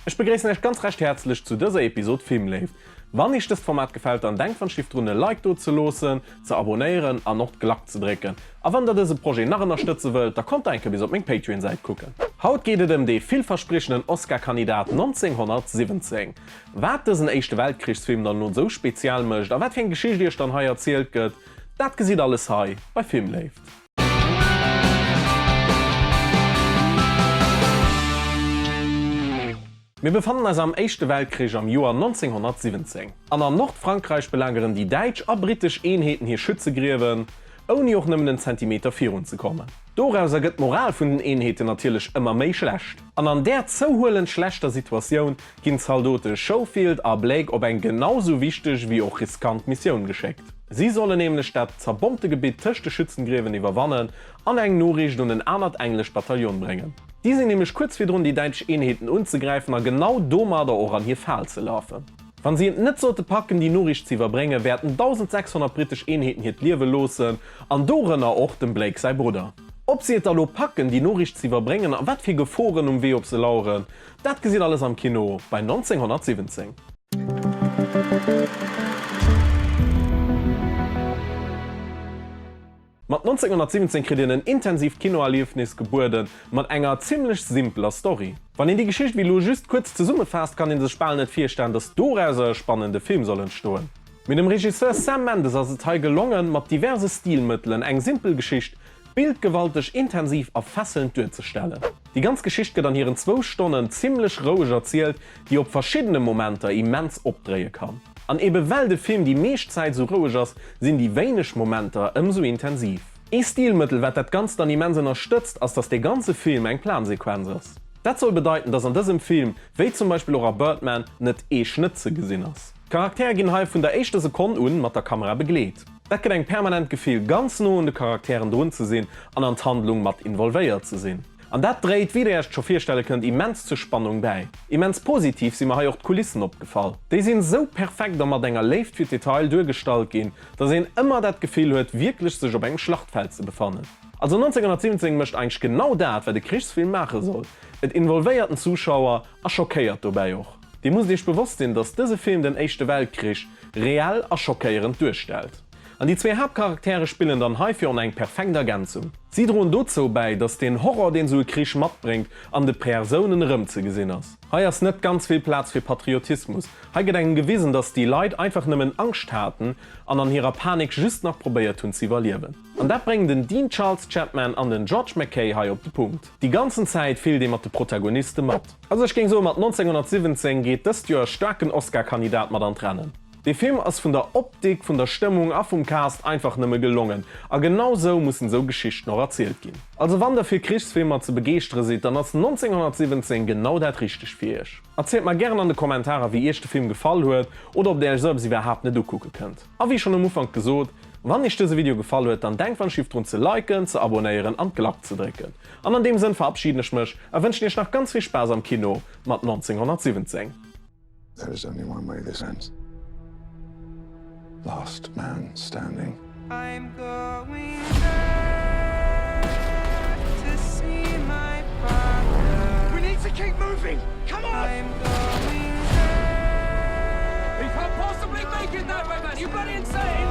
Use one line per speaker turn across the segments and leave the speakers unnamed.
Ech begréissen Iech ganz recht häerzlech zu dëser Episod Filmléift. Wann Iech dëst Format gefält, dann denkt wann Stift drun e Like do ze loossen, ze abonéieren an och d'Glack ze drécken. A wann der dëse Projet nach ënnerstëtze wëllt, da kommt der eng Kéier bis op meng Patreon Säit kucken. Haut geet et ëm dee villverspriechenden Oscar-Kandidat 1917. Wat dësen Éischte Weltkrichsfilm dann elo esou speziell mécht a wat fir eng Geschicht Iech dann hei erzielt gëtt, dat gesitt alles hei bei Filmléift. Mir befannen eis am Éischte Weltkrich am Joer 1917. An an Nordfrankräich belageren déi däitsch a brittesch Eenheeten hir Schützegriewen, ouni och nëmmen en Zentimeter virun ze kommen. Dorauser gëtt d'Moral vun den Eenheeten natierlech ëmmer méi schlecht. An an där zouhuelend schlechter Situatioun ginn d'Zaldote Schofield a Blake op eng genau sou wichteg wéi och riskant Missioun geschéckt. Si sollen nämlech dat zerbombte Gebitt tëscht de Schützengriewen iwwerwannen an eng Noriicht un en anert englescht Bataillon bréngen. Déi sinn nämlech kuerz virdrun déi däitsch Eenheeten unzegräifen a genau domadder och an hir Fal ze lafen. Wann si et net sollte packen déi Noriicht ze iwwerbréngen, wäerten 1.600 brittesch Eenheeten hiert Liewe loossen an dorënner och dem Blake säi Brudder. Ob si et da lo packen déi Noriicht ze iwwerbréngen a wat fir Geforen um Wee op se laueren, Dat gesitt alles am Kino bei 1917. Mat 1917 kritt een en intensiivt Kinoerliefnis gebueden mat enger zimmlech simpeler Story. Wann een déi Geschicht ewéi elo just kuerz zesummefaasst, kann een sech bal net virstellen, dass dorauser e spannende Film soll entstoen. Mee dem Regisseur Sam Mendes ass et hei gelongen, mat diverse Stilmëttelen eng simpel Geschicht bildgewalteg, intensiv a fesselnd duerzestellen. Déi ganz Geschicht gëtt an hiren zwou Stonnen zimmlech roueg erzielt, déi op verschiddene Momenter immens opdréie kann. An ebe well de Film déi meescht Zäit sou roueg ass, sinn déi wéineg Momenter ëmsou intensiv. Ee Stilmëttel wat dat Ganzt dann immens ënnerstëtzt, ass dass dee ganze Film eng Plansequenz ass. Dat soll bedeiten, dass an dësem Film, wéi zum Beispill och a Birdman, net ee Schnëtt ze gesinn ass. D'Charaktere ginn hei vun der éischter Sekonn un mat der Kamera begleet. Dat gëtt engem permanent d'Gefill, ganz no un de Charakteren drun ze sinn an an d'Handlung mat involvéiert ze sinn. An dat dréit, wéi der iech scho virstelle kënnt, immens zur Spannung bäi. Immens positiv si mer hei och d'Kulissen opgefall. Déi sinn esou perfekt a mat enger Léift fir d'Detail duergestallt ginn, dass een ëmmer dat Gefill huet, wierklech sech op engem Schlachtfeld ze befannen. Also 1917 mécht eigentlech genau dat, wat e Krichsfilm maache soll, et involvéiert den Zuschauer a schockéiert dobäi och. Dir musst iech bewosst sinn, dass dëse Film den Éischte Weltkrich reell a schockéierend duerstellt. An déi zwee Haaptcharaktere spillen dann heifir on eng perfekt Ergänzung. Si droen dozou bäi, dass deen Horror, deen sou e Krich matbréngt, an de Persounen erëmzegesinn ass. Hei ass net ganz vill Plaz fir Patriotismus. Hei gëtt engem gewisen, dass déi Leit einfach nëmmen Angscht haten an an hirer Panik just nach probéiert hunn z'iwwerliewen. An dat bréngen den Dean Charles Chapman an den George MacKay hei op de Punkt. Déi ganzen Zäit fillt ee mat de Protagoniste mat. Also ech géing soen, mat 1917 geet dëst Joer e staarken Oscar-Kandidat mat an d'Rennen. Dee Film ass vun der Optik, vun der Stëmmung a vum Cast einfach nëmme gelongen. A genau sou mussen sou Geschichten och erzielt ginn. Also wann der fir Krichsfilmer ze begeeschtere sidd, dann ass 1917 genau dat richtegt fir iech. Erzielt mer gären an de Kommentarer wéi iech de Film gefall huet oder ob der iech sou eppes iwwerhaapt net ukucke kënnt. A wéi schonn um Ufank gesot, wann iech dëse Video gefall huet, dann denkt wann Schiff drun ze liken, ze abonéieren an d'Glack ze drécken. An an deem Sënn verabschieden ech mech a wënschen iech nach ganz vill Spaass am Kino mat 1917.
There is only one way this ends. Last man standing.
I'm going back to see my father.
We need to keep moving! Come on!
I'm going back.
We can't possibly make it that way, man! You bloody insane!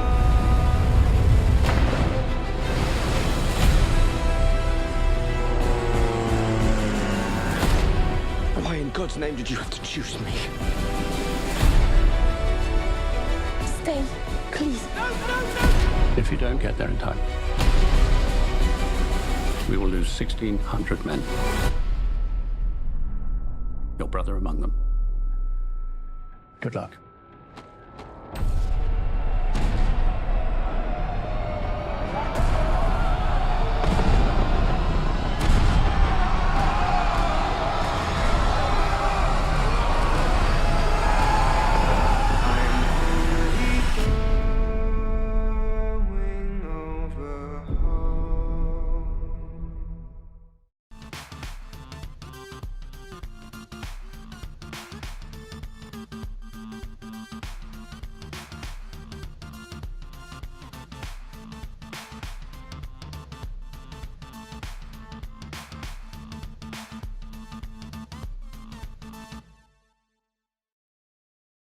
Why in God's name did you have to choose me?
Stay, please.
No, no, no!
If you don't get there in time, we will lose 1,600 men. Your brother among them. Good luck.